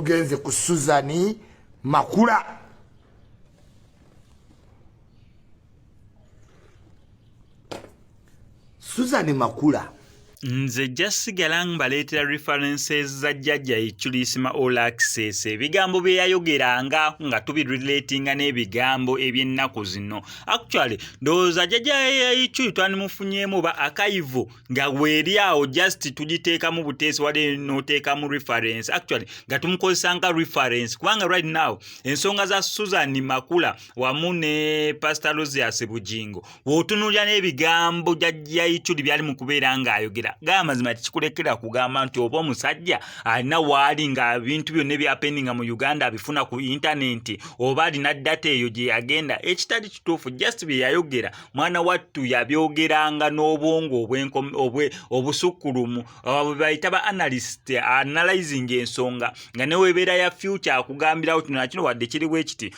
Tugenze ku Suzani Makula. Suzani Makula. Nze jasigala mbaleetera references za jjajja Ichulisima All Access, ebigambo bye yayogeranga nga tubirelatinga n'ebigambo eby'ennaku zino. Actually ndowooza jjajja Ichuli twanimufunyeemu oba archive nga weeri awo, just tugiteekamu buteesi wali n'oteekamu reference, actually nga tumukozesa nga reference, kubanga right now ensonga za Susan Makula wamu ne Pastor Aloysius Bugingo, bw'otunuulira n'ebigambo jjajja Ichuli byali mu kubeera ng'ayogera, g'amazima tekikulekera kugamba nti oba omusajja alina waali nga bintu byonna ebyapeninga mu Uganda abifuna ku intaneti, oba alina data eyo gye yagenda, ekitali kituufu. Just bye yayogera, mwana wattu, yabyogeranga n'obwongo obusukkulumu bwe bayita ba analyst, analyzing ensonga nga newebeera ya future akugambirawo kino nakino, wadde kiri bwe kiti,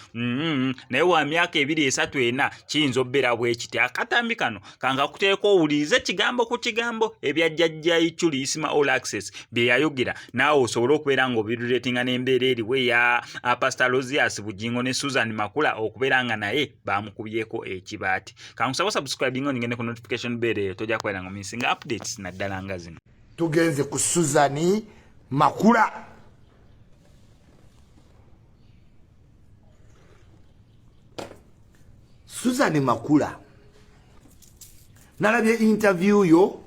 naye wa myaka 2, 3, 4 kiyinza okubeera bwe kiti. Akatambi kano kangakuteeka owulirize kigambo ku kigambo ebya jjajja Ichuli Isima All Access bye yayogera, naawe osobole okubeera nga obirelatinga n'embeera eriwo eya Pastor Aloysius Bugingo ne Susan Makula okubeera nga naye bamukubyeko ekibaati. Kankusaba subscribing, ongende ku notification bell eyo, tojja kubeera nga omissinga updates naddala nga zino. Tugenze ku Suzani Makula. Suzani Makula, nalabye interview yo,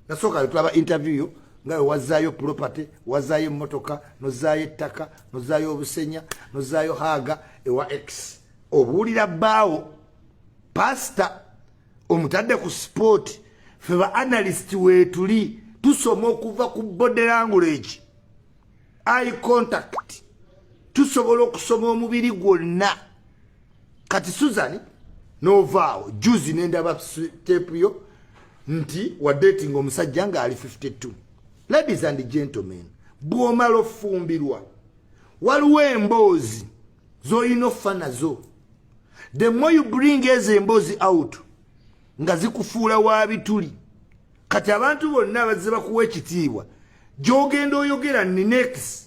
nasooka tulaba interview yo nga we wazaayo property, wazaayo emmotoka, nozaayo ettaka, nozaayo obusenya, nozaayo haaga ewa ex. Obuulira bbaawo pasita omutadde ku spot. Fe ba analyst weetuli tusoma okuva ku body language, eye contact, tusobola okusoma omubiri gwonna. Kati Susan, novaawo juzi nendaba tape yo nti wadatinga omusajja ng'ali 52. Ladies and gentlemen, bw'omala ofumbirwa, waliwo emboozi z'olina offa nazo. The more you bring ezo emboozi out nga zikufuula wa bituli. Kati abantu bonna abazze bakuwa ekitiibwa, gy'ogenda oyogera ninex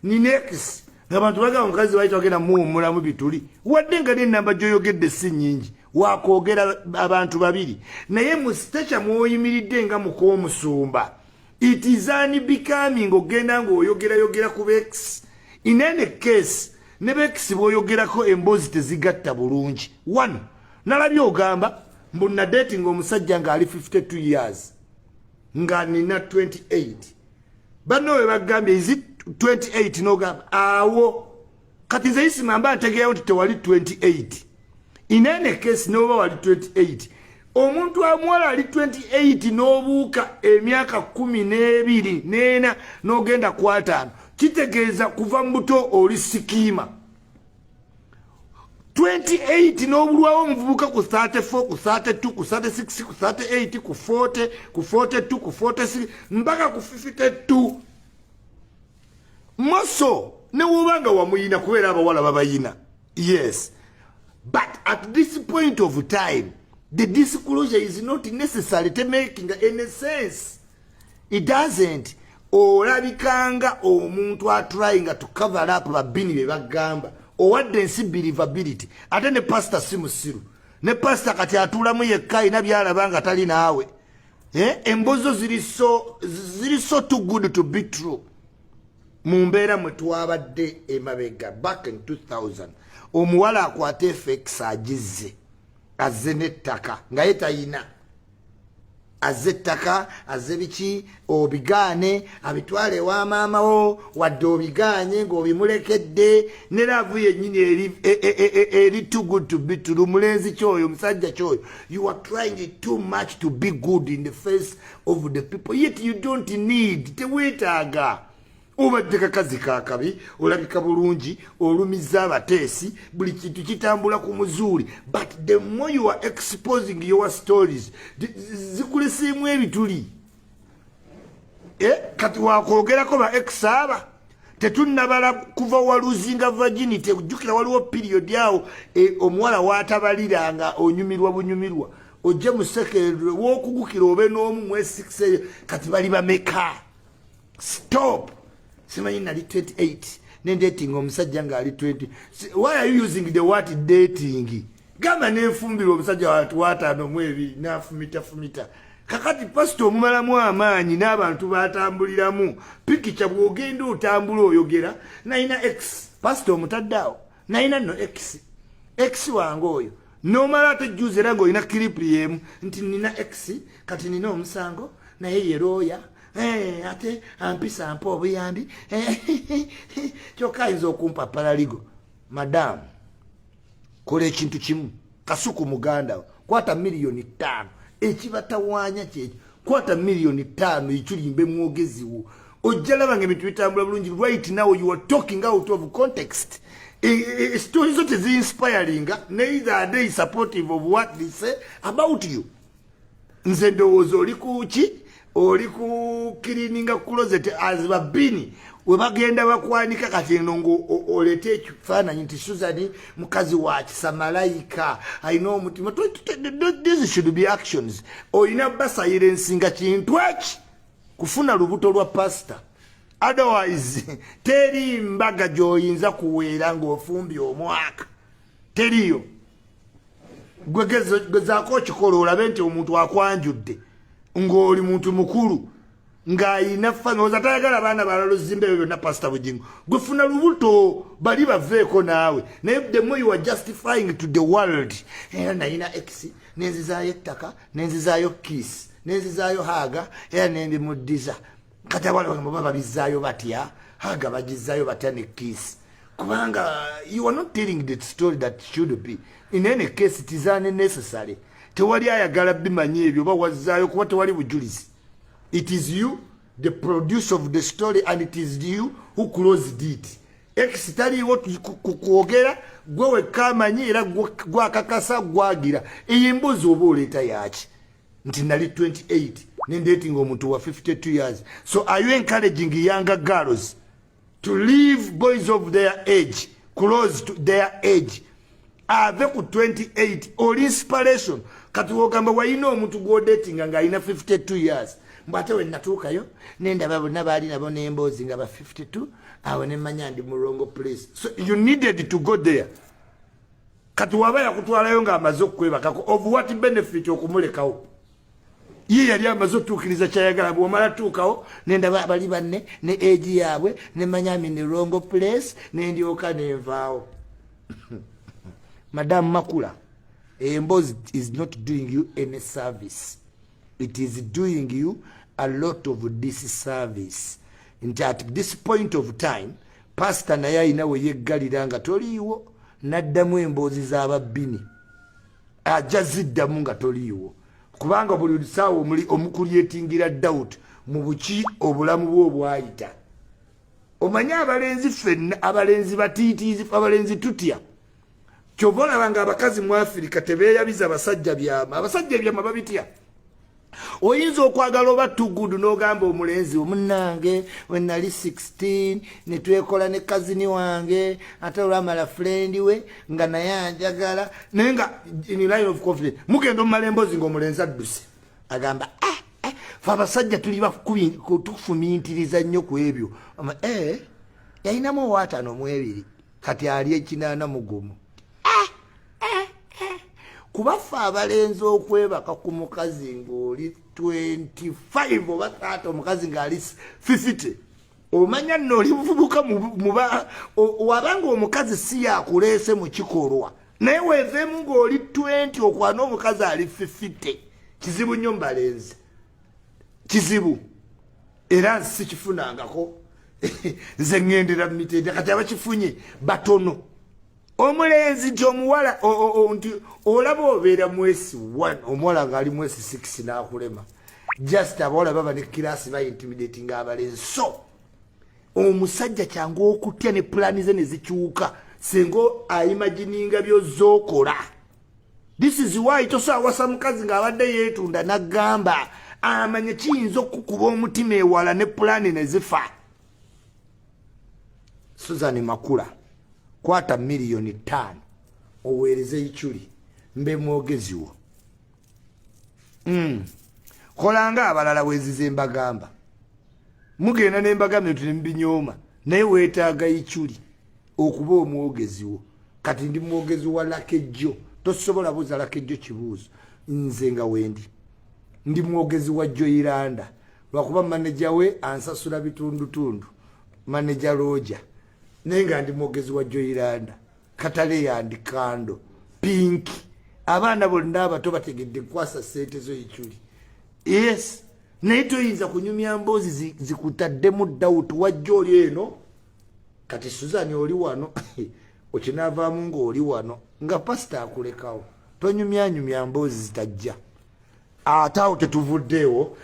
ninex, ng'abantu bagamba omukazi baita bagenda muwummulamu bituli, wadde nga n'ennamba gy'oyogedde si nnyingi, wakwogera abantu babiri, naye mu stature mw'oyimiridde nga muk'omusumba, it is unbecoming ogenda ng'oyogerayogera ku ba ex. In any case, ne ba ex bw'oyogerako emboozi tezigatta bulungi. One, nalabye ogamba mbu nadatinga omusajja ng'ali 52 years nga nina 28. Banno we bagambye is 28, n'ogamba awo. Kati nze Isima mba ntegeerawo nti tewali 28. In any case, n'oba wali 28, omuntu omuwala ali 28 n'obuuka emyaka 24 n'ogenda ku 50, kitegeeza kuva mu buto oli sikiima. 28 n'obulwawo omuvubuka ku 34, ku 32, ku 36, ku 38, ku 40, ku 42, ku 46, mpaka ku 52 moso, newoba nga wamuyina, kubeera abawala babayina. Yes, but at this point of time the disclosure is not necessary to making any sense. It doesn't. Olabikanga omuntu atryinga to cover up babini be bagamba owadde ensi believability. Ate ne pastor si musiru, ne pastor kati atuulamu yekka, alina byalaba nga tali naawe. Eh, embozo ziri so too good to be true. Mu mbeera mwe twabadde emabega back in 2000, omuwala akwata FX agizze, azze n'ettaka nga ye tayina, azze ettaka, azze biki, obigaane abitwale ewa maama wo, wadde obigaanye ng'obimulekedde, ne love yennyini eri too good to be true. Mulenzi kyoyo, omusajja kyoyo, you are trying too much to be good in the face of the people, yet you don't need, teweetaaga. Obadde kakazi kakabi, olabika bulungi, olumiza abateesi, buli kintu kitambula ku muzuuli, but the more you are exposing your stories, zikuleseemu ebituli. Eh, kati wakwogerako ba ex aba tetunnabala kuva walosinga virginity. Jjukira waliwo period awo omuwala watabalira nga onyumirwa bunyumirwa, ojje mu secondary wokugukira obe n'omu mu S6. Kati bali bameka? Stop. Simanyi nali 28 Nendatinga omusajja ng'ali 20. Why are you using the word "dating"? Gamba nenfumbirwa omusajja 52 nafumitafumita. Kakati pasita omumalamu amaanyi n'abantu batambuliramu pikica. Bw'ogenda otambula oyogera nalina ex, pasita omutadde awo, nalina nno ex, ex wange oyo. Nomala ate juzi era ngaolina clip yemu nti nina ex, kati nina omusango naye ye looya. Ate ampisa mpa obuyambi, kyokka ayinza okumpa paralegal. Madamu, kola ekintu kimu. Kasuku muganda we, kwata 5 miliyoni. Ekibatawaanya kyekyo. Kwata 5 miliyoni ekirimbe mwogeziwo, ojja laba nga ebintu bitambula bulungi. Right now you are talking out of context. Story zo teziinspiringa, neither are they supportive of what they say about you. Nze ndowooza oli kuki? Oli ku cleaninga closet as babini we bagenda bakwanika. Kati eno oleete ekifaananyi nti Susan mukazi wa kisa, malayika, alina omutima. These should be actions. Olina basilencinga kintu eki kufuna lubuto lwa pasita, otherwise teri mbaga gy'oyinza kuweera ng'ofumbye omwaka, teriyo. Gwegezaako okikola olabe nti omuntu akwanjudde ng'oli muntu mukulu ng'ayina family, tayagala baana balala, ozimba ebyo byonna. Pasita Bugingo, gwefuna lubuto, bali baveeko naawe. Naye the more you are justifying to the world, era nayina ex, nenzizaayo ettaka, nenzizaayo kiss, nenzizaayo hug, era nembimuddiza. Kati abawala bagamba oba babizaayo batya hug, bagizaayo batya ne kiss? Kubanga you are not telling the story that should be. In any case, it is unnecessary. Tewali ayagala bimanyi ebyo oba wazzaayo, kuba tewali bujulizi. It is you the producer of the story and it is you who closed it. Ex taliiwo kwogera, gwe wekka amanyi era gwakakasa gwagira. Eyo emboozi oba oleeta yaki nti nali 28 nendatinga omuntu wa 52 years? So are you encouraging younger girls to leave boys of their age, close to their age? Ave ku 28, oli inspiration. Kati wogamba walina omuntu gwodatinga ng'alina 52 years, mbw ate we natuukayo nendaba bonna baali nabo n'emboozi nga ba 52, awo nemanya ndi mu wrong place. So you needed to go there. Kati waba yakutwalayo ng'amaze okukwebakako, of what benefit okumulekawo? Ye yali amaze otuukiriza kyayagala. Bwomala tuukawo nendaba bali banne ne age yaabwe, nemanya I'm in the wrong place, nendyoka nenvaawo. Madamu Makula, emboozi is not doing you any service. It is doing you a lot of disservice, nti at this point of time pastor naye alina we yeggalira nga toliiwo, n'addamu emboozi z'ababbini, ajja ziddamu nga toliiwo, kubanga buli saawa omucreatingira doubt mu buki obulamu bwe obwayita. Omanye abalenzi ffenna, abalenzi batiitiizi, abalenzi tutya. Kyova olaba nga abakazi mu Afirika tebeeyabiza basajja byama. Abasajja ebyama babitya. Oyinza okwagala oba tugudu n'ogamba omulenzi, omunnange, wenali 16 netwekola ne cousin wange, ate olwamala friend we nga naye anjagala, naye nga in line of confidence mugenda omumala emboozi ngaomulenzi adduse, agamba, "Ah, eh, fe abasajja tuli tufumintiriza nnyo ku ebyo." Eh, yalinamu 52, kati ali 81. Kuba ffe abalenzi okwebaka ku mukazi ng'oli 25 oba 30, omukazi ng'ali 50, omanya nno oli buvubuka. Wabanga omukazi si yakuleese mu kikolwa, naye weeveemu ng'oli 20 okwana omukazi ali 50, kizibu nnyo mu balenzi, kizibu. Era nsi sikifunangako nze, ŋŋendera mu mitende. Kati abakifunye batono. Omulenzi nti omuwala nti olaba obeera mu S1, omuwala ngaali mu S6 n'akulema. Just abawala baba ne class, baintimidatinga abalenzi. So omusajja kyangu okutya ne pulaani ze ne zikyuka singa aimagininga byozookola. This is why tosobola mukazi ng'abadde yeetunda n'aggamba amanye kiyinza okukuba omutima ewala ne pulaani ne zifa. Susan Makula, kwata 5 miliyoni oweereze Ichuli mbe mwogezi wo. Kolanga abalala wezize mbagamba mugenda nembagamba nti nebinyooma. Naye weetaaga Ichuli okuba omwogezi wo. Kati ndi mwogezi wa Lakejjo, tosobola buuza Lakejjo kibuuzo nze nga wendi. Ndi mwogezi wa Joyiranda lwakuba maneja we ansasula bitundutundu, maneja Roja, naye nga ndi mwogezi wa Joyiranda. Katale yandi kando Pinki, abaana bonna abato bategedde kukwasa sente zo Ichuli. Yes, naye toyinza kunyumya mboozi zikutaddemu doubt. Wajja oli eno, kati Suzani oli wano, okinaavaamu ng'oli wano nga pasita akulekawo. Tonyumyanyumya mboozi zitajja. Ate awo tetuvuddeewo.